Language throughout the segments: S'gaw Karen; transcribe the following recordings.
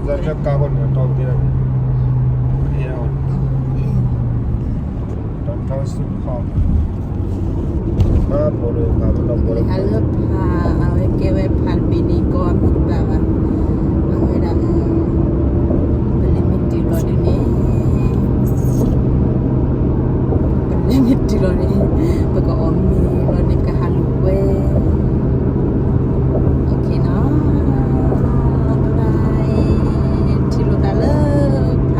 ကါဃိန့ၣ် တီၢ်ကသ့လၢန့ၣ် အဲၣ်အီၤ တီၢ်ထီဆူၣ်ခီ မၤပီၤဒီးကါလီၤပီၤလီၤ ဟးလၢဖး အဝဲကဲဝဲဖးတဘ့ၣ်န့ၣ် ကီၢ်အမုၢ်ဘၣ်ဘၣ် အဝဲဒၣ် ပလဲၤမ့ၢ်တုၤလီၤဒ်န့ၣ် ပလဲၤမ့ၢ်တုၤလီၤန့ၣ် ပကအီၣ်မ့ၤလီၤန့ၣ် ပကဟးလူၤကွဲ OK နီၤ ထံၣ်လိာ်သးလၢဖးကတဘျီဒီးနီၤ ပှၤ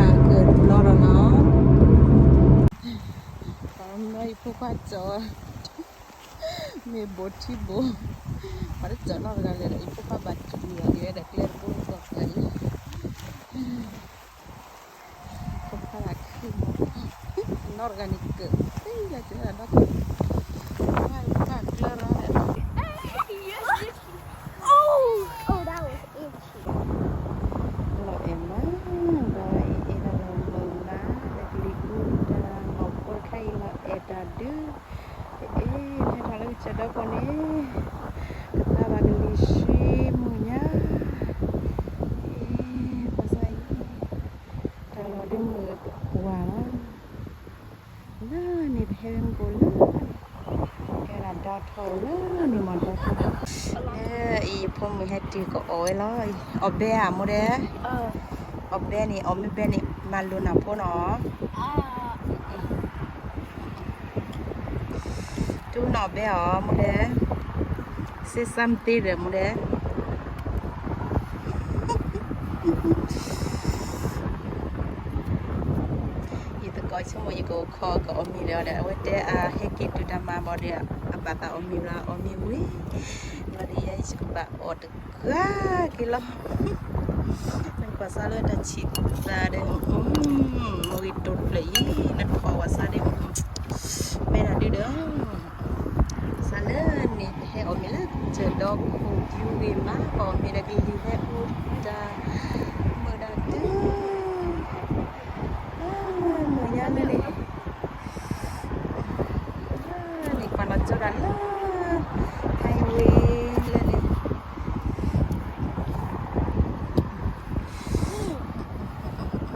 မၢယဖိခွါကၠီၤ မ့ၢ်ဘိးထံဘိး ပှၤတကၠီၤနီတဂၤလဲၣ်ဒီး ယဖိခွါဘၣ်တုၤလီၤက့ၤဝဲဒီးကျဲတဘိကီၢ်သၢအံၤ ဖိခွါဂၤခံမး နီတဂၤန့ၣ်ကၢးသ့လၢကၢးဒီး ဖိခွါဂၤကျၢၤလီၤဒီး Oh, oh, that was itchy. လီၤအဲၣ်မး ဒီးအံၤအဲၣ်ဒိးလီၤမုာ်မး လၢကလံၤပူၤတၢ်မီၢ်ဖိတခါအံၤလီၤအဲၣ်တၢ်ဒုး အ့ ဟဲထီၣ်လၢကစၢၢ်ဒီခိၣ်န့ၣ် ကသါဘၣ်ကလံၤဆှံမုၢ်ညါ အ့ ပှၤစၢ်အံၤ တၢ်လီၢ်ဒ်မုၢ်ဝါလီၤ လၢန့ၣ်ပဟဲဝဲမုၢ်ကိၣ်လၢန့ၣ် ကဲဒၣ်ဒီထီၣ်လၢန့ၣ်မ့ၢ်ဒီထီၣ် လၢအံၤယဖိမုၣ်ဟဲတုၤကအီၣ်ဝဲလီၤ အီၣ်ဘဲဧါမိၢ်ဒဲ အီၣ်ဘဲန့ၣ် အီၣ်မ့ၢ်ဘဲန့ၣ် မၤလိာ်နၤဖိနီၤ တူၢ်နီၣ်ဘဲအီၤမိၢ်ဒဲ say something ဒီးမိၢ်ဒဲ ယသကိးဆိကမိၣ်ယကအိၣ်ခိးကအီၣ်မ့ၤဒီး အဝဲတဲအဟဲက့ၤတုၤတၢ်မၤဘၣ်ဒီး အဘၣ်သးအီၣ်မ့ၤဘျီ အီၣ်မ့ၤဝံၤ ဘျီဒီးယဲယကဘၣ်အီၣ်တဂၤက့ၤလီၤ ကွၢ်စၢ်လၢတၢ်ဆံးသးဒီး မ့ၢ်ဂ့ၤတိာ်တဖျၢၣ်အံၤ နထီၣ်ဝဲစၢ်ဒီး မဲဒၣ်ဒုဒီး စၢ်လၢန့ၣ် ပဟဲအီၣ်မ့ၤလၢကစၢၢ်ဒီခိၣ် ယူၤဂ့ၤမး ပအီၣ်မ့ၤဒီးကလံၤဟဲအူတၢ် မုာ်ဒၣ်တုၤ မုာ်ညါလၢန့ၣ် န့ၣ်ပှၤလီၤကၠိဒၣ်လၢ highway လၢန့ၣ်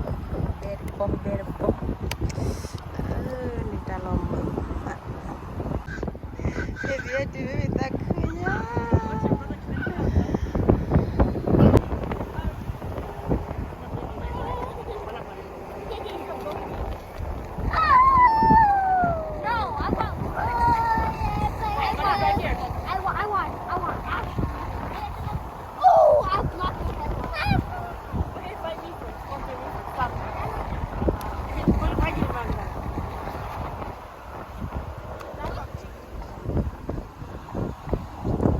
ဘဲတဘီ ဘဲတဘီ န့ၣ်တၢ်လီၢ်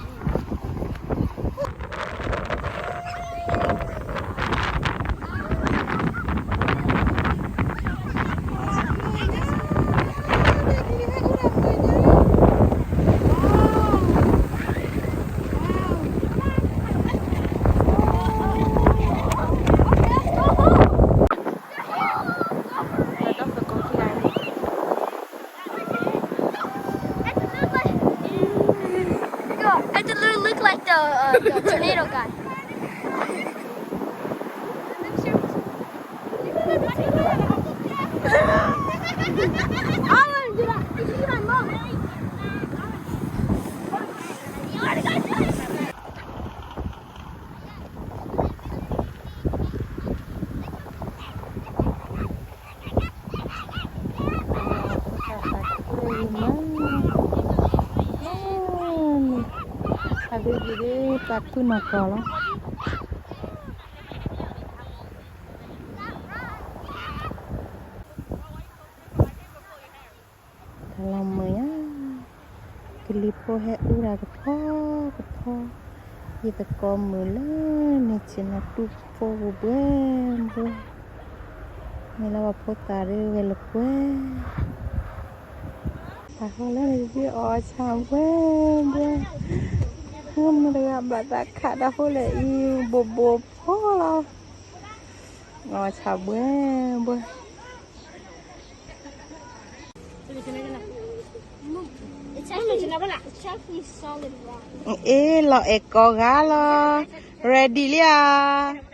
မုာ်မး ဘဲဘဲတုၤမ့ၢ်သးခုညါ It look like the, uh, the tornado guy. I want to do that. You see my mom. အဘ့ၣ်ဘ့ၣ်ဒ်ပာ်ခူၣ်နီၢ်ကီၢ်လီၤ တၢ်လီၢ်မုာ်ညါ ကလံၤဖိဟဲအူဒၣ်ကဖီကဖီ ယသကိးမုာ်လၢန့ၣ်ဆ့ၣ်နီၤတူၢ်ဖိပူၤဘှဲဘှဲ မ့ၢ်လၢပှၤဖိသၣ်ဒ်ဝဲလၢကွဲ တၢ်ဃီလၢန့ၣ်တဘ့ၣ်အီၣ်ဆၣ်ဘှဲဘှဲ မုၢ်တဂၤဘၣ်သးခးတၢ်ဖိလဲၣ်အံၤ ဘိးဘိးဖိလီၤ အီၣ်ဆၣ်ဘှဲဘှဲ It's actually, it's actually solid rock. အ့ လီၤအဲၣ်ကိးဂၤလီၤ ready လံဧါ.